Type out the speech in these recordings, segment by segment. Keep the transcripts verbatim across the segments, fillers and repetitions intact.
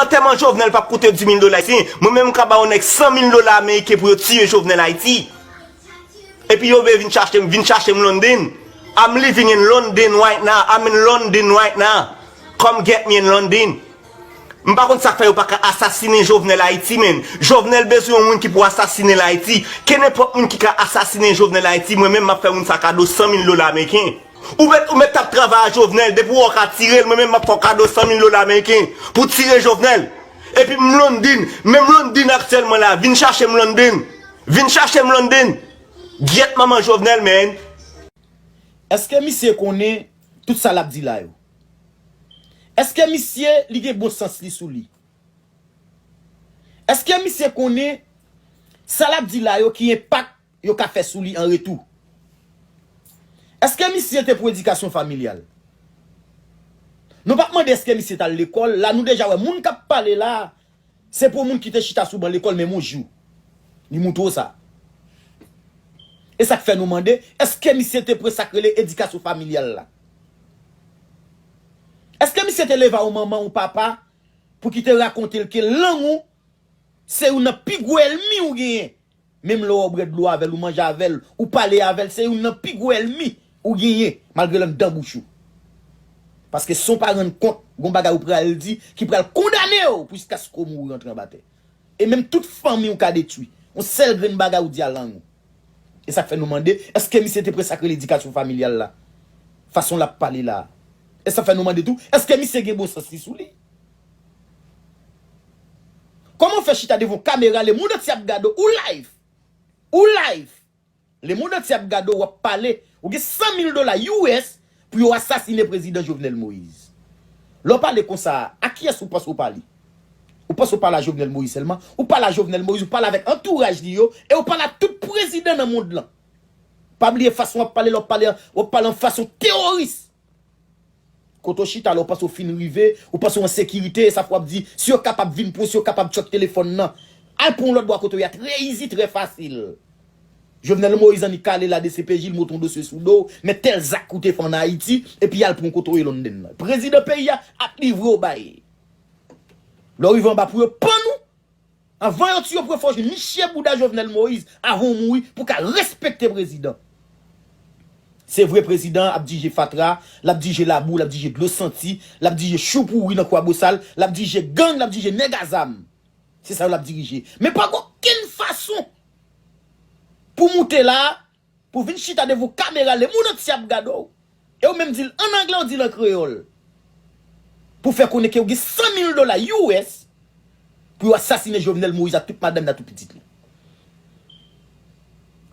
Antèman Jovenel p ap koute dis mil dola ayisyen. Mwen menm m ka ba yon nèg san mil dola ameriken pou yo tiye Jovenel Ayiti. Epi yo vle vin chache m, vin chache m London. I'm living in London right now. I'm in London right now. Come get me in London. M pa konn sa k fè yo pa ka asasinen Jovenel Ayiti, men. Jovenel bezwen yon moun ki pou asasinen l Ayiti. Kenenpòt moun ki ka asasinen Jovenel Ayiti, mwen menm m ap fè moun sa kado san mil dola ameriken. Ou mèt, ou mèt t ap travay a Jovenel, depi w wè w ka tire l, mwen menm m ap fè w kado san mil dola ameriken pou tire Jovenel. Epi m London, menm London aktyèlman la, vin chache m London. Vin chache m London. Gyèt manman Jovenel, man. Èske misye konnen tout sa l ap di la yo? Èske misye li gen bon sans li sou li? Èske misye konnen sa l ap di la yo ki enpak yo ka fè sou li an retou? Èske misye te pou edikasyon familyal? Nou p ap mande èske misye t al lekòl, la nou deja wè moun k ap pale la, se pou moun ki te chita sou ban lekòl menm yon jou. Li moutre w sa. E sa k fè nou mande, èske misye te pran sa k rele edikasyon familyal la? Èske misye te leve a yon manman, yon papa, pou ki te rakonte l ke lang ou se youn nan pi gwo ènmi ou genyen? Menm lè w bwè dlo avè l, ou manje avè l, ou pale avè l, se youn nan pi gwo ènmi ou genyen, malgre l anndan bouch ou. Paske san w pa rann kont, gon bagay ou pral di ki pral kondane w pou jiskaske w mouri antre anba tè. E menm tout fanmi w ka detwi. Yon sèl grenn bagay ou di a lang ou. E sa k fè nou mande, èske misye te pran sa k rele edikasyon familyal la? Fason l ap pale la. E sa fè nou mande tou, èske misye gen bon sans li sou li? Kòman w fè chita devan yon kamera, lemonn antye ap gade w, ou live? Ou live? Lemonn antye ap gade w, w ap pale, ou gen san mil dola U S pou yo asasinen prezidan Jovenel Moïse. Lè w pale konsa, a kiyès ou panse w pale? Ou panse w pale a Jovenel Moïse sèlman? Ou pale a Jovenel Moïse, ou pale avèk antouraj li yo, e ou pale a tout prezidan nan mond lan. Pa bliye fason w ap pale, lè w ap pale, w ap pale an fason teworis. Kote w chita la, w panse w fin rive, ou panse w an sekirite, e sa fè w ap di, si yo kapab vin pran w, si yo kapab tchòk telefòn nan, al pran yon lòt bò kote w ye a, trè izi, trè fasil. Jovenel Moïse annik ale la D C P J, l monte yon dosye sou do w, men tèl zak ou te fè ann Ayiti, epi al pran w kote w ye London nan. Prezidan peyi a ap livre w bay. Lè w rive anba pou yo pann ou, anvan yo tiye w pou yo fè w jwenn niche bouda Jovenel Moïse, avan w mouri, pou w ka respekte prezidan. Se vre prezidan ap dirije fatra, l ap dirije labou, l ap dirije dlo santi, l ap dirije chou pouri nan Kwabosal, l ap dirije gang, l ap dirije nèg a zam. Se sa yo l ap dirije. Men pa gen okenn fason pou moute la, pou vin chita devan yon kamera, lemonn antye ap gade w. E w menm di l ann anglè, w di l an kreyòl. Pou fè konnen ke w gen san mil dola U S pou yo asasinen Jovenel Moïse ak tout madanm li ak tout pitit li.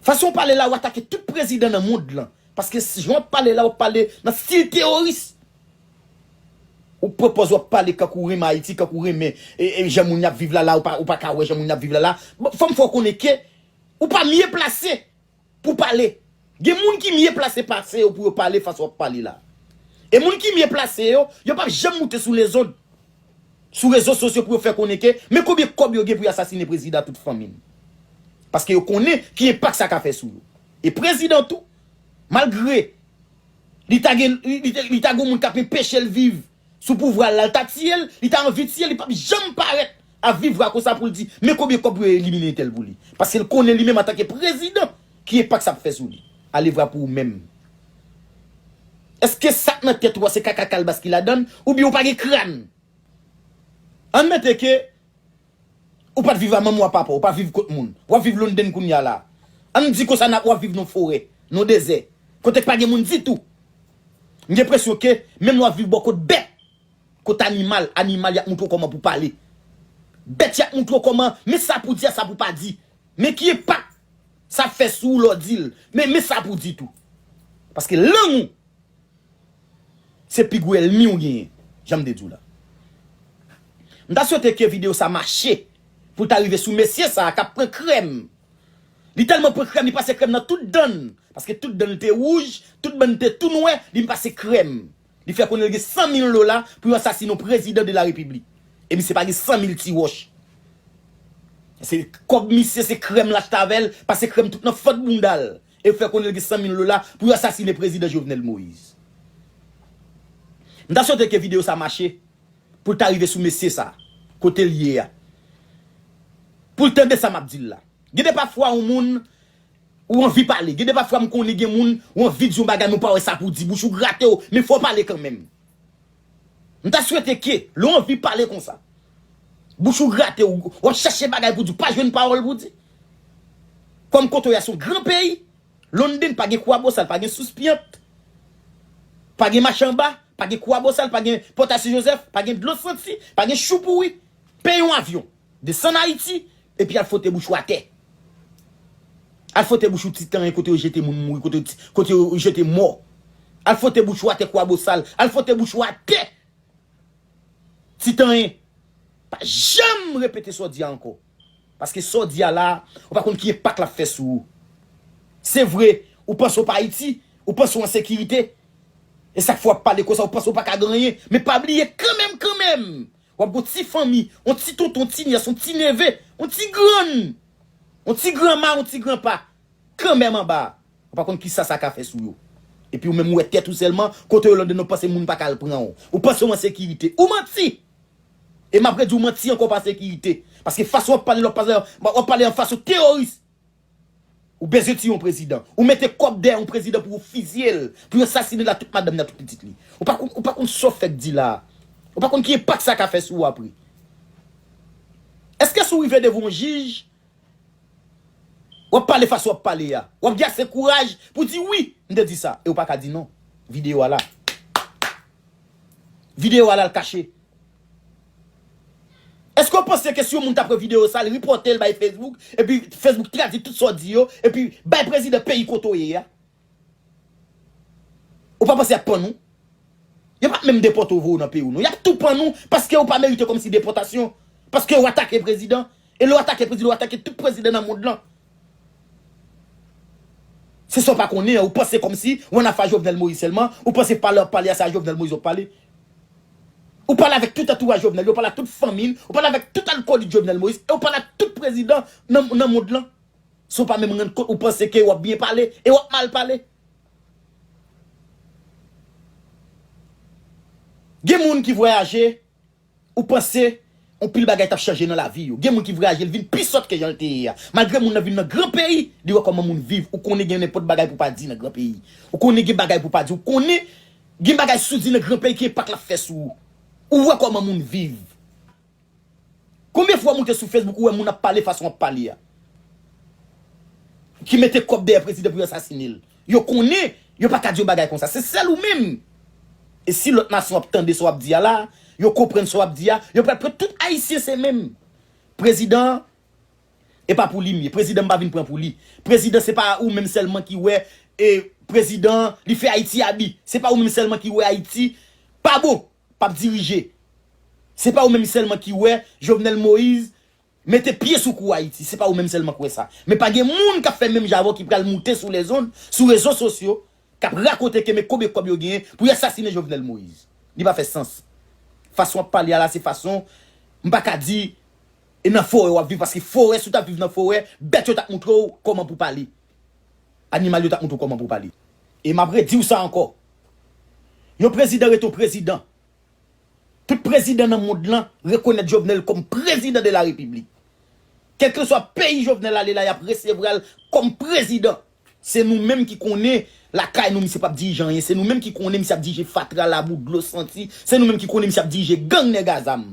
Fason w pale la, w atake tout prezidan nan mond lan. Paske s- jan w ap pale la, w ap pale nan stil teworis. Ou pran pòz w ap pale kankou w renmen Ayiti, kankou w renmen e, e, jan moun y ap viv la la, ou pa, ou pa ka wè jan moun y ap viv la la. Bon, fò m fè w konnen ke ou pa mye plase pou pale. Gen moun ki mye plase pase yo pou yo pale fason w ap pale la. E moun ki mye plase yo, yo p ap janm moute sou lezon, sou rezo sosyo pou yo fè konnen ke men konbyen kòb yo gen pou yo asasinen prezidan tout fanmi l. Paske yo konnen ki enpak sa ka fè sou yo. E prezidan tou, malgre li ta gen, li, li te- li ta gen moun k ap enpeche l viv sou pouvwa l la, l ta tiye l, li ta anvi tiye l, li p ap janm parèt ap viv la konsa pou l di, men konbyen kòb pou yo elimine entèl pou li. Paske l konnen li menm antanke prezidan, ki enpak sa ap fè sou li. Ale vwa pou ou menm. Èske sa k nan tèt ou a se kaka kalbas ki ladan l, oubyen ou pa gen kràn? Ann mete ke ou pa t viv a manman w a papa w, ou pa viv kot moun. W ap viv London kounye a la. Ann di konsa n ap, w ap viv nan forè, nan dezè, kote k pa gen moun ditou. M gen enpresyon ke menm lè w ap viv bò kot bèt, kot animal, animal y ap moutre w kòman pou pale. Bèt y ap moutre w kòman, men sa pou di a, sa pou pa di. Men ki enpak sa ap fè sou ou lè w di l. Men, men sa pou di tou. Paske lang ou se pi gwo ènmi w genyen, jan m te di w la. M ta swete ke videyo sa mache pou l ta rive sou mesye sa a k ap pran krèm. Li tèlman pran krèm, li pase krèm nan tout dan l. Paske tout dan l te wouj, tout dan l te tou nwè, li pase krèm. Li fè konnen l gen san mil dola pou yo asasinen yon prezidan de la repiblik. E misye pa gen san mil ti wòch. Se kòb misye, se krèm l achte avè l, pase krèm tout nan fant bounda l. E fè konnen l gen san mil dola pou yo asasinen prezidan Jovenel Moïse. M ta swete ke videyo sa mache pou l ta rive sou mesye sa. kote l ye a. Pou l tande sa m ap di l la. Gen de pafwa yon moun ou anvi pale. Gen de pafwa m konnen gen moun ou anvi di yon bagay men w pa wè sa pou w di. Bouch ou grate w, men fò w pale kanmenm. M ta swete ke lè w anvi pale konsa, bouch ou grate w, w ap chache bagay pou di, w pa jwenn pawòl pou di. Kòm kote w ye a se yon gran peyi, London pa gen Kwabosal, pa gen Sous Pyant, pa gen Machanba, pa gen Kwabosal, pa gen Pòtasye Jozèf, pa gen dlo santi, pa gen chou pouri. Peye yon avyon, desann Ayiti, epi al fwote bouch ou atè. Al fwote bouch ou Ti Tanyen kote yo jete moun mouri, kote yo ti- kote yo jete mò. Al fwote bouch ou atè Kwabosal. Al fwote bouch ou atè Ti Tanyen. Pa janm repete sa w di a ankò. Paske sa w di a la, ou pa konn ki enpak l ap fè sou ou. Se vre, ou panse w pa Ayiti, ou panse w an sekirite. E sa k fè w ap pale konsa, ou panse w pa ka gen anyen. Men pa bliye kanmenm, kanmenm, w ap gon ti fanmi, yon ti tonton, yon ti nyès, yon ti neve, yon ti grann, yon ti granma, yon ti granpa kanmenm anba a. Ou pa konn kisa sa ka fè sou yo. Epi ou menm ou wè tèt ou sèlman, kote yo London ou panse moun pa ka al pran w. Ou panse w an sekirite. Ou manti! E m ap redi w manti ankò, w pa an sekirite. Paske fason w ap pale la, w ap pale, w ap pale an fason teworis. Ou bezwen tiye yon prezidan. Ou mete kòb dèyè yon prezidan pou yo fizye l, pou yo asasine l ak tout madanm ni ak tout pitit li. Ou pa konn, ou pa konn sa w fèk di la. Ou pa konn ki enpak sa ka fè sou ou apre. Èske si w rive devan yon jij, w ap pale fason w ap pale a, w ap gen ase kouraj pou di wi, m te di sa, e w pa ka di non. Videyo a la. Videyo a la l kache. Èske w panse ke si yon moun ta pran videyo sa, l ripòte l bay Facebook, epi Facebook tradui tout sa w di yo, epi bay prezidan peyi kote w ye a? Ou pa panse y ap pann ou? Yo p ap menm depòte w voye w nan peyi w non. Y ap tou pann ou paske ou pa merite kòmsi depòtasyon. Paske w atake prezidan. E lè w atake prezidan, w atake tout prezidan nan mond lan. Se sa w pa konnen an. Ou panse kòmsi w an afè a Jovenel Moïse sèlman. Ou panse pale w ap pale a se a Jovenel Moïse w ap pale. Ou pale avèk tout antouraj Jovenel yo, ou pale ak tout fanmi l, ou pale avèk tout alkolik Jovenel Moïse, e ou pale ak tout prezidan nan, nan mond lan. San w pa menm rann kont, ou panse ke w ap byen pale, e w ap mal pale. Gen moun ki vwayaje, ou panse yon pil bagay t ap chanje nan lavi yo. Gen moun ki vwayaje, l vin pi sòt ke jan l te ye a. Malgre moun nan vin nan gran peyi, li wè kòman moun viv. Ou konnen gen nenpòt bagay pou w pa di nan gran peyi. Ou konnen gen bagay pou w pa di. Ou konnen gen bagay si w di nan gran peyi ki enpak l ap fè sou ou. Ou wè kòman moun viv. Konbyen fwa w moute sou Facebook, ou wè moun ap pale fason w ap pale a? Ki mete kòb dèyè prezidan pou yo asasine l. Yo konnen, yo pa ka di yon bagay konsa. Se sèl ou menm. E si lòt nasyon ap tande sa w ap di a la, yo konprann sa w ap di a, yo pral pran tout Ayisyen se menm. Prezidan, e pa pou li m ye. Prezidan m pa vin pran pou li. Prezidan se pa ou menm sèlman ki wè, e prezidan, li fè Ayiti abi. Se pa ou menm sèlman ki wè Ayiti pa bon, p ap dirije. Se pa ou menm sèlman ki wè Jovenel Moïse mete pye sou kou Ayiti. Se pa ou menm sèlman k wè sa. Men pa gen moun k ap fè menm jan avè w ki pral moute sou lèzond, sou rezo sosyo, k ap rakonte ke men konbyen kòb yo genyen pou y asasinen Jovenel Moïse. Li pa fè sans. Fason w ap pale a la, se fason, m pa ka di, e nan forè w ap viv, paske forè, si w t ap viv nan forè, bèt yo t ap moutre w kòman pou pale. Animal yo t ap moutre w kòman pou pale. E m ap redi w sa ankò. Yon prezidan rete yon prezidan. Tout prezidan nan mond lan rekonèt Jovenel kòm prezidan de la repiblik. Kèlkeswa peyi Jovenel ale la, y ap resevwa l kòm prezidan. Se nou menm ki konnen lakay nou, misye p ap dirije anyen. Se nou menm ki konnen misye ap dirije fatra, labou, dlo santi. Se nou menm ki konnen misye ap dirije gang nèg a zam.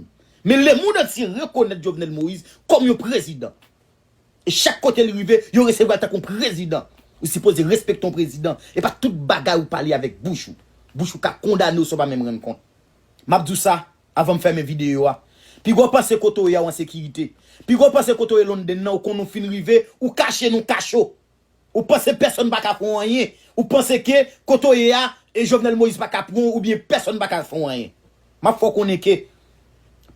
Men lemonn antye rekonèt Jovenel Moïse kòm yon prezidan. E chak kote li rive, yo resevwa l tankou yon prezidan. Ou sipoze respekte yon prezidan. E pa tout bagay ou pale avèk bouch ou. Bouch ou ka kondane w san w pa menm rann kont. M ap di w sa, avan m fèmen videyo a. Piga w panse kote w ye a w an sekirite. Piga w panse kote w ye London nan, ou konn ou fin rive, ou kache nan kacho. Ou panse pèsonn pa ka fè w anyen. Ou panse ke kote w ye a, e Jovenel Moïse pa ka pran w, oubyen pèsonn pa ka fè w anyen. M ap fè w konnen ke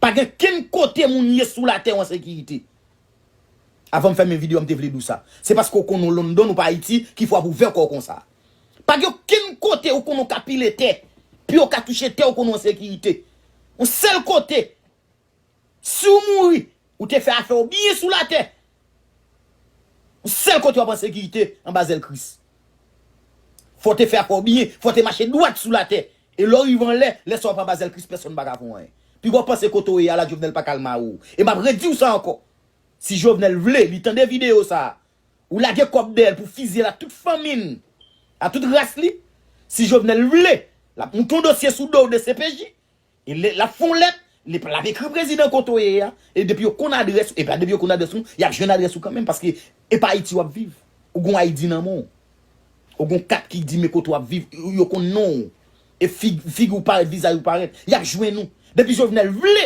pa gen kenn kote moun ye sou latè w an sekirite. Avan m fèmen videyo a, m te vle di w sa. Se paske w konn ou London, ou pa Ayiti, ki fè w ap ouvè kò w konsa. Pa gen okenn kote ou konn ou ka pile tè, pye w ka touche tè, ou konn ou an sekirite. Yon sèl kote, si w mouri, ou te fè afè w byen sou latè. Yon sèl kote w ap an sekirite, anba zèl Kris. Fò w te fè afè w byen, fò w te mache dwat sou latè. E lè w rive anlè, lè sa w ap anba zèl Kris, pèsonn pa ka fè w anyen. Piga w panse kote w ye a la, Jovenel pa ka al mare w. E m ap redi w sa ankò. Si Jovenel vle, li tande videyo sa a, ou lage kòb dèyè l pou fizye l a tout fanmi l, a tout ras li. Si Jovenel vle, l ap moute yon dosye sou do w de C P J. E lè, l ap fè yon lèt, li, l ap ekri prezidan kote w ye a. E depi yo konn adrès ou, e pa depi yo konn adrès ou, y ap jwenn adrès ou kanmenm, paske e pa Ayiti w ap viv. Ou gon I D nan men w. Ou gon kat ki di men kote w ap viv, yo konn non w. E fig, figi w parèt, vizaj ou parèt. Y ap jwenn ou. Depi Jovenel vle,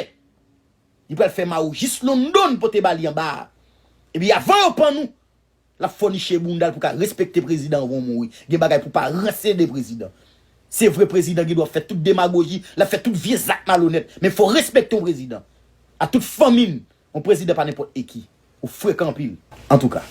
li pral fè mare w jis London pote ba li anba a. Epi avan yo pann ou, l ap fòniche bounda l pou ka respekte prezidan anvan w mouri. Gen bagay pou pa ranse de prezidan. Se vre prezidan gen dwa fè tout demagoji, l ap fè tout vye zak malonèt. Men fò respekte yon prezidan. A tout fanmi n, yon prezidan pa nenpòt e ki. Ou frekan anpil. Antouka,